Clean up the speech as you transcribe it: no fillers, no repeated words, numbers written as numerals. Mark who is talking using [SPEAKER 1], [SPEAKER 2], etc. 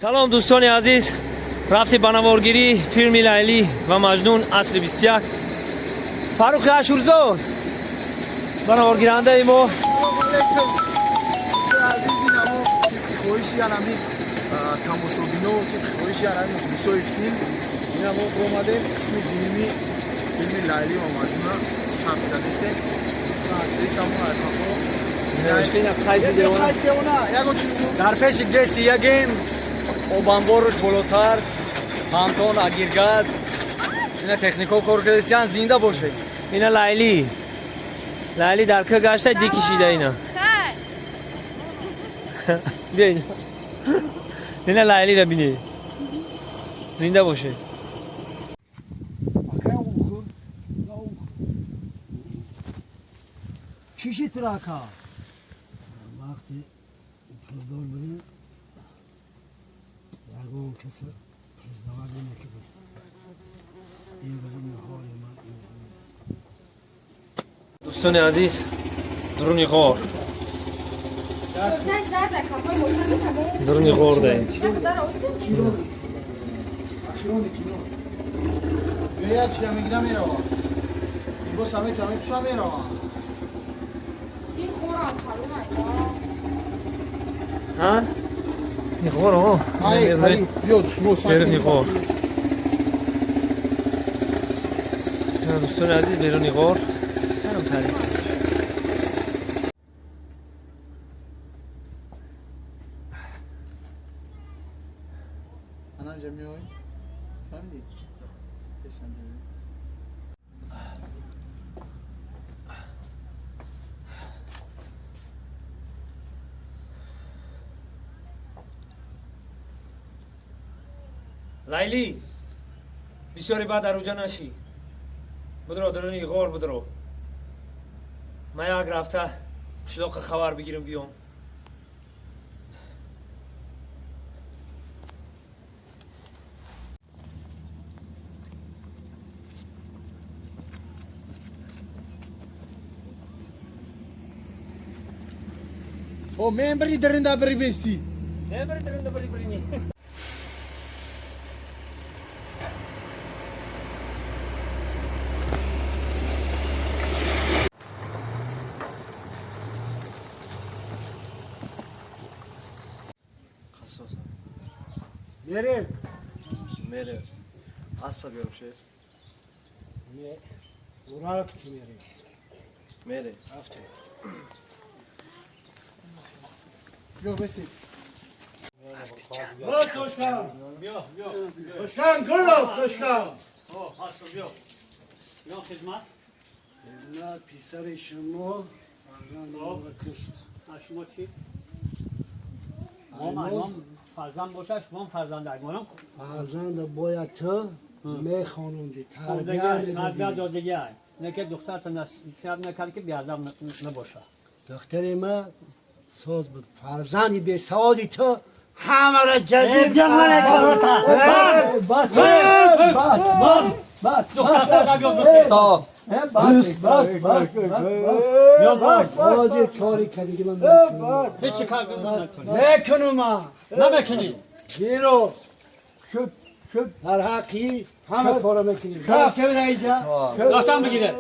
[SPEAKER 1] Салом, дӯстони азиз. Рафти ба наворгирӣ филми «Лайлӣ ва Маҷнун» асли 21. Фаррухи Ашурзод ба наворгирандаи мо.
[SPEAKER 2] Азизи, намо тибқи хоҳиши анами тамошобино, тибқи хоҳиши анами мухлисои филм, ина мо омадем, қисми дуюми филми «Лайлӣ ва Маҷнуна» сабт кардистем. Актрисамон айқафо. Ягон чи.
[SPEAKER 3] Дар пеши ГЭСи ягем, обанборуш болотар, пантон агиргад, ина технико кор кардистиян. Зинда бошед.
[SPEAKER 1] Ина Лайлӣ, Лайлӣ дар ка гашта ди кишида ина. Биё ина, ина Лайлиро бинед. Зинда бошед.
[SPEAKER 3] Чиши трака?
[SPEAKER 4] Вақти пулдор будем, ягон каса признавать намекардем. Имрӯз ҳоли ман.
[SPEAKER 1] Дӯстони азиз, дуруни ғор, дуруни ғор даем.
[SPEAKER 2] Ахирони кино як чира мегира, мерава, либос ҳаме мепӯша, мерава.
[SPEAKER 5] Ин хорам калонай.
[SPEAKER 1] Ҳа, ин ғор о. Беруни ғор, дӯстони азиз, беруни ғор ҳам таъриф.
[SPEAKER 2] Ананҷа меой, фаҳмидӣ? Пешанҷа.
[SPEAKER 1] Лайлӣ, бисёре баъд арӯҷа нашӣ, будро, дуруни ғор будро. Ман як рафта қишлоқа хабар бигирам, биём.
[SPEAKER 2] О, мен бри диринда бри бести.
[SPEAKER 1] Не, бри диринда бри брини.
[SPEAKER 4] Мерем.
[SPEAKER 3] Мере, аспа биёр, шеф.
[SPEAKER 4] Урал кити мерем.
[SPEAKER 3] Мере.
[SPEAKER 4] Рафтем.
[SPEAKER 2] Биё, бести.
[SPEAKER 4] Тошкан, Тошкан Гулов, Тошкан.
[SPEAKER 6] Биё, хизмат.
[SPEAKER 4] Хизмат, писари шумо фарзанди моро кушт.
[SPEAKER 6] Аз шумо чӣ? Мо фарзанд бошад, шумо фарзанд агмонам.
[SPEAKER 4] Фарзанда бояд ту мехононди, тарбия
[SPEAKER 6] тарбия
[SPEAKER 4] медодӣ.
[SPEAKER 6] Додагиай, не ки духтарта насиҳат накард, ки беадаб набошад.
[SPEAKER 4] Духтари ма соз буд, фарзанди бесаводи ту ҳамаро ҷазир.
[SPEAKER 6] Бас, бас, бас, бас, духтарта
[SPEAKER 3] Стоп.
[SPEAKER 6] бас, бас, бас, бас.
[SPEAKER 4] Ҳозир кори кардиги ман мекунам.
[SPEAKER 6] Ҳеҷ кор накунӣ.
[SPEAKER 4] Мекунам ман.
[SPEAKER 6] Намекунӣ.
[SPEAKER 4] Зеро дар ҳаққи ҳама кора мекунем. Рафтем инҷа.
[SPEAKER 6] Рафтан бигире.